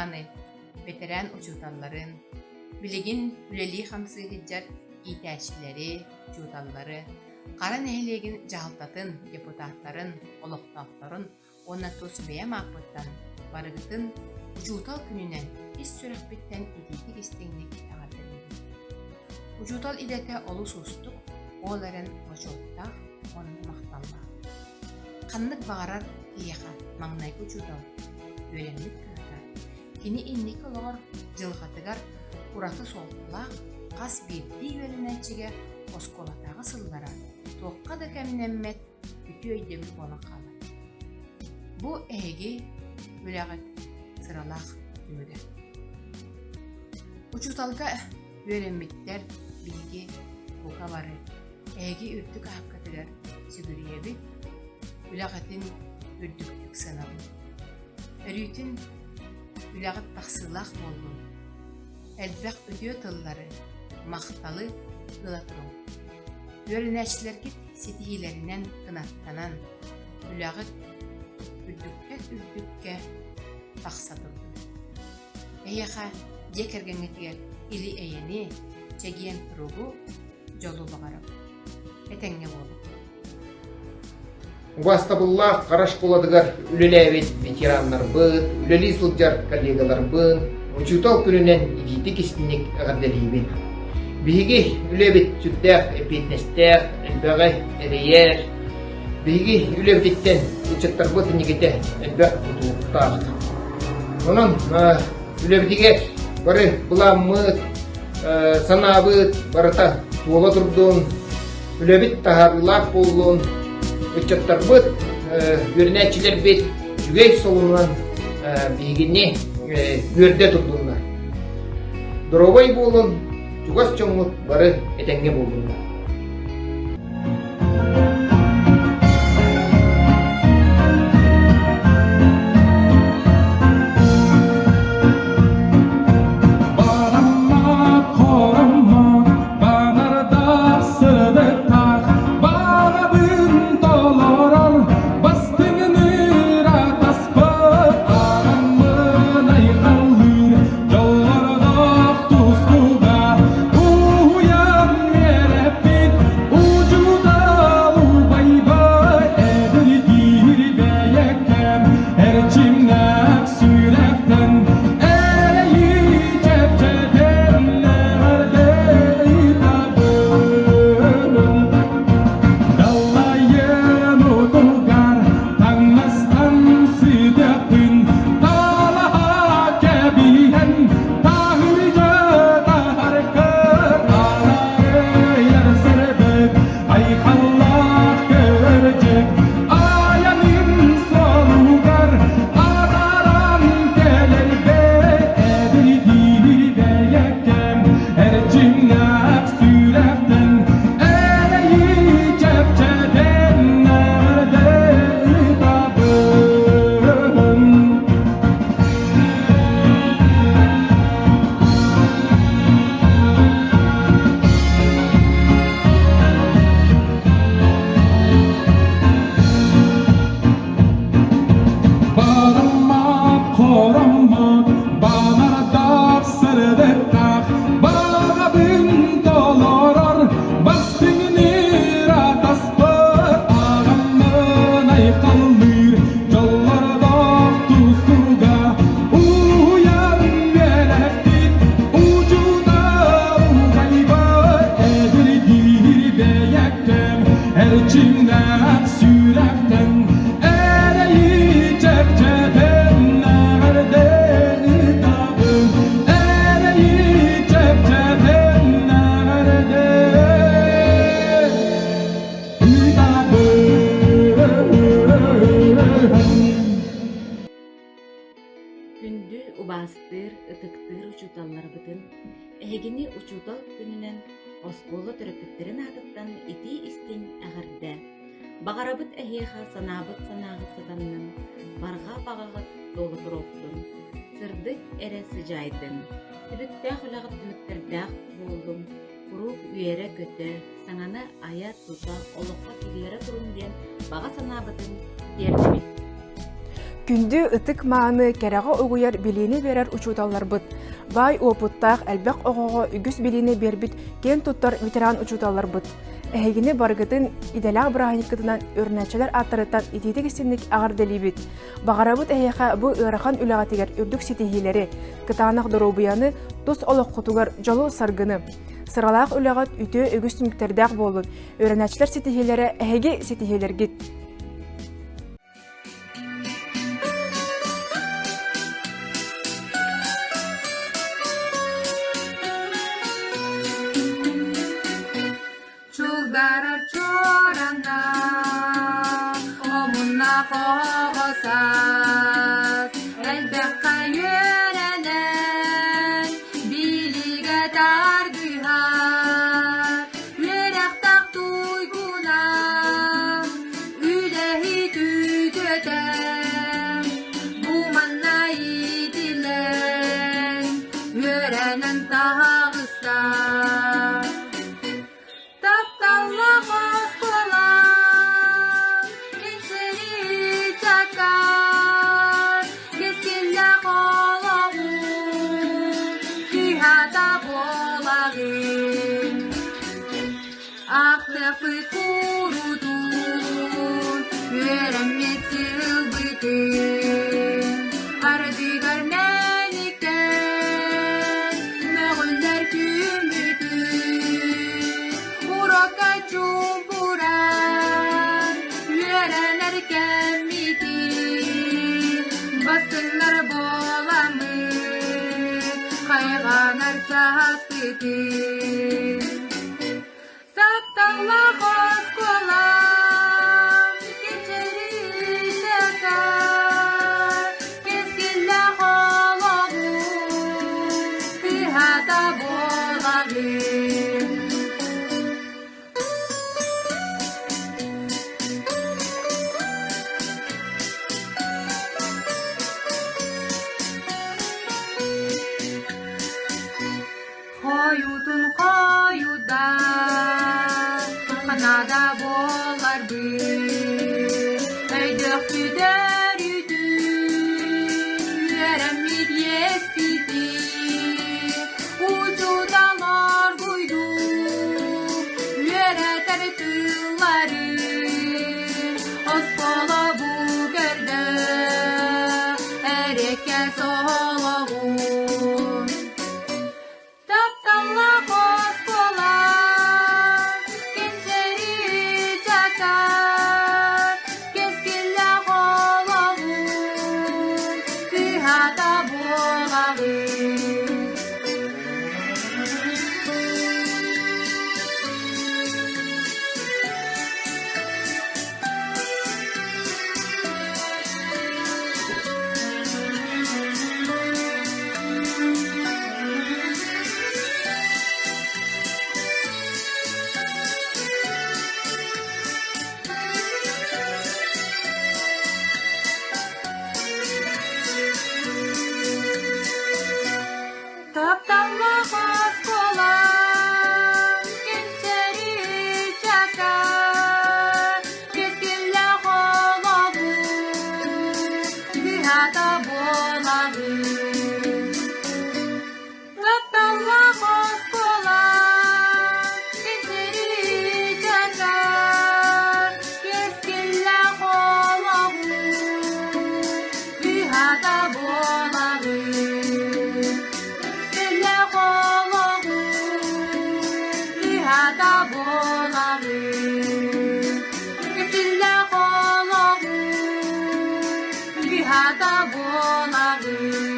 мааны бэтэрээн учууталларын, билигин үлэлии-хамсыы сылдьар иитээччилэри, учууталлары, Хара нэһилиэгин дьаһалтатын, депутаттарын, олохтоохторун уонна тус бэйэм ааппыттан барыгытын Учуутал күнүнэн ис сүрэхпиттэн итиитик-истиҥник эҕэрдэлиибин. Учуутал идэтэ олус уустук, ол эрэн бочуоттаах уонна махталлаах. Ханнык баҕарар киһиэхэ маҥнайгы учуутал үөрэммит кыһата кини инники олоҕор дьылҕатыгар ураты суолталаах хас биирдии үөрэнээччигэ оскуолатааҕы сыллара туохха да кэмнэммэт үтүө өйдөбүл буолан хаалар. Бу эһиги үлэҕит сыралаах түмүгэ. Учууталга үөрэммиттэр биһиги бука бары эһиги үрдүк ааккытыгар сүгүрүйэбит, үлэҕитин үрдүктүк сыаналыыбыт. Өрүүтүн үлэҕит тахсыылаах буоллун, элбэх үтүө тыллары, махталы ыла туруҥ. Үөрэнээччилэргит ситиһиилэринэн кынаттанан, үлэҕит үрдүккэ үрдүккэ тахса турдун. Эһиэхэ дьиэ кэргэҥҥитигэр или-эйэни, чэгиэн туругу, дьолу баҕарабын. Этэҥҥэ буолуҥ. Убаастабыллаах Хара школатыгар үлэлээбит ветераннарбыт, үлэлии сылдьар коллегаларбын учуутал күнүнэн итиитик-истиҥник эҕэрдэлиибин. Биһиги үлэбит сүрдээх эппиэтинэстээх, элбэҕи эрэйэр. Биһиги үлэбититтэн ыччаттарбыт инникитэ элбэх тутулуктаах. Онон үлэбитигэр бары былааммыт, санаабыт барыта туола турдун, үлэбит таһаарыылаах буоллун, ыччаттарбыт, үөрэнээччилэрбит үчүгэй солунунан биһигини үөрдэ турдуннар. Доруобай буолун, чугас дьоҥҥут бары этэҥҥэ буоллуннар. Күндү убаастыыр, ытыктыыр учууталларбытын, эһигини учуутал күнүнэн оскуола төрөппүттэрин аатыттан итии-истиҥ эҕэрдэ! Баҕарабыт эһиэхэ санаабыт санааҕыт сатаннын, барҕа баҕаҕыт туола туруохтун, сырдык эрэ сыдьаайдын, түбүктээх үлэҕит түмүктэрдээх буоллун, куруук үөрэ-көтө, саҥаны айа-тута, олоххо киллэрэ туруҥ диэн баҕа санаабытын тиэрдэбит. Күндү ытык-мааны, кэрэҕэ угуйар билиини биэрэр учууталларбыт, баай уопуттаах элбэх оҕоҕо үгүс билиини биэрбит киэн туттар ветеран учууталларбыт. Эһигини барыгытын идэлээх бырааһынньыккытынан үөрэнээччилэр ааттарыттан итиитик-истинник эҕэрдэлиибит. Баҕарабыт эһиэхэ бу ыарахан үлэҕитигэр үрдүк ситиһиилэри, кытаанах доруобуйаны, тус олоххутугар дьолу-саргыны. Сыралаах үлэҕит үтүө үгүс түмүктэрдээх буоллун, үөрэнээччилэр ситиһиилэрэ эһиги ситиһиилэргит. Чулдарар чуорана, омуннаах оҕо саас, элбэххэ үөрэнэн, билиигэ тардыһар, үөрэхтээх туйгуна, үлэһит үтүөтэ, бу манна иитиллэн, үөрэнэн таҕыста. Тапталлаах оскуолам, кэпсэри чакар, кэскиллээх олоҕум, кыһата буолаҕын. Ахтыахпыт курутун, үөрэммит сылбытын, ардыгар мэниктэн, мөҕүллэр күммүтүн, урокка чуумпуран, үөрэнэр кэммитин, бастыҥнар буоламмыт, хайҕанар часпытын. Тапталлаах оскуолам кэчэритэтэ, кэскиллээх олоҕум кыһата буоларын. Хойутун хойуда ханада буоларбыт, өйдөөхтүдэр үтүн үөрэммит иэспитин, учуутал оргуйдук үөрэтэр тылларын, оскуола бу көрдө эрэкэс олоҕун. Тапталлаах оскуола, кэнчэри чакар, кэскиллээх олоҕун кыһата буолаҕын. Тапталлаах оскуола, кэнчэри чакар, кэскиллээх олоҕу кыһата буолаҕын. Тапталлаах оскуола, кэнчэри чакар, кэскиллээх олоҕу кыһата буолаҕын. Кэскиллээх олоҕу кыһата буолаҕын. Кэскиллээх олоҕу кыһата буолаҕын.